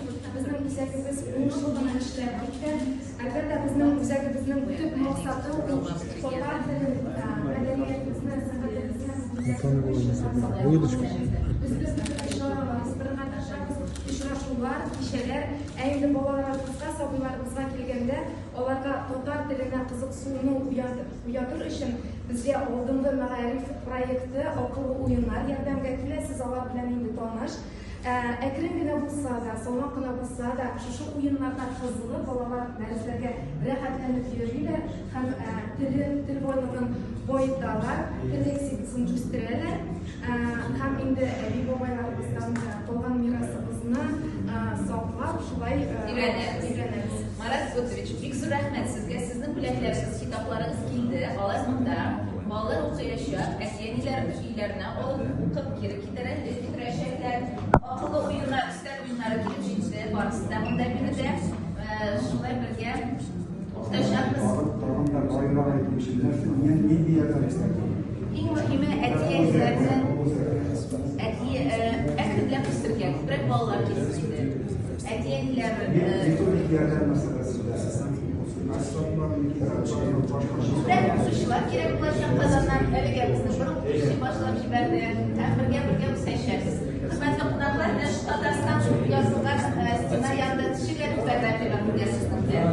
Безнең үзәгебез уңышлы гына эшләп китте. Әлбәттә, безнең үзәгебезнең төп максаты ул татар телен, мәдәниятебезне, сәнгатебезне Без төрле чаралар уздырырга тырышабыз, очрашулар, кичәләр. Ә инде балаларыбызга, сабыйларыбызга килгәндә, аларга татар теленә кызыксыну уятыр өчен безгә Алдынгы мәгариф проекты, акыллы уеннар ярдәмгә килә. Сез алар белән инде таныш. Әкрен генә булса да, салмак кына булса да, шушы уеннарга кызыгып, балалар дәресләргә рәхәтләнеп йөриләр һәм телен, тел байлыгын баеталар, тел лексикасын үстерәләр. Һәм инде әби-бабайларыбыздан калган мирасыбызны саклап, шулай өйрәнәбез. Өйрәнәбез. Марат Готович, бик зур рәхмәт сезгә. Сезнең бүләкләрегез, китапларыгыз килде. Алар монда. Балалар укыячак, әти-әниләр өйләренә алып укып кире китерәчәкләр. Акыллы уеннар, өстәл уеннары килеп җитте. Барысы да монда биредә. Шулай бергә укытачакбыз. Тагын да баерак әйтү өчен нәрсә, нинди ярдәм эшләргә? Иң мөһиме әти-әниләрне әти әкренләп үстерергә, күбрәк балалар килсен иде. Әти-әниләр Методик ярдәм мәсьәләсендә. Күбрәк укытучылар кирәк булачак Казаннан. Әлегә безнең бер укытучы башлап җибәрде һәм бергә-бергә үсәчәкбез. Хөрмәтле кунаклар, менә шул Татарстан дип язылган стена янында төшегә фотографиягә бергә сезнең белән.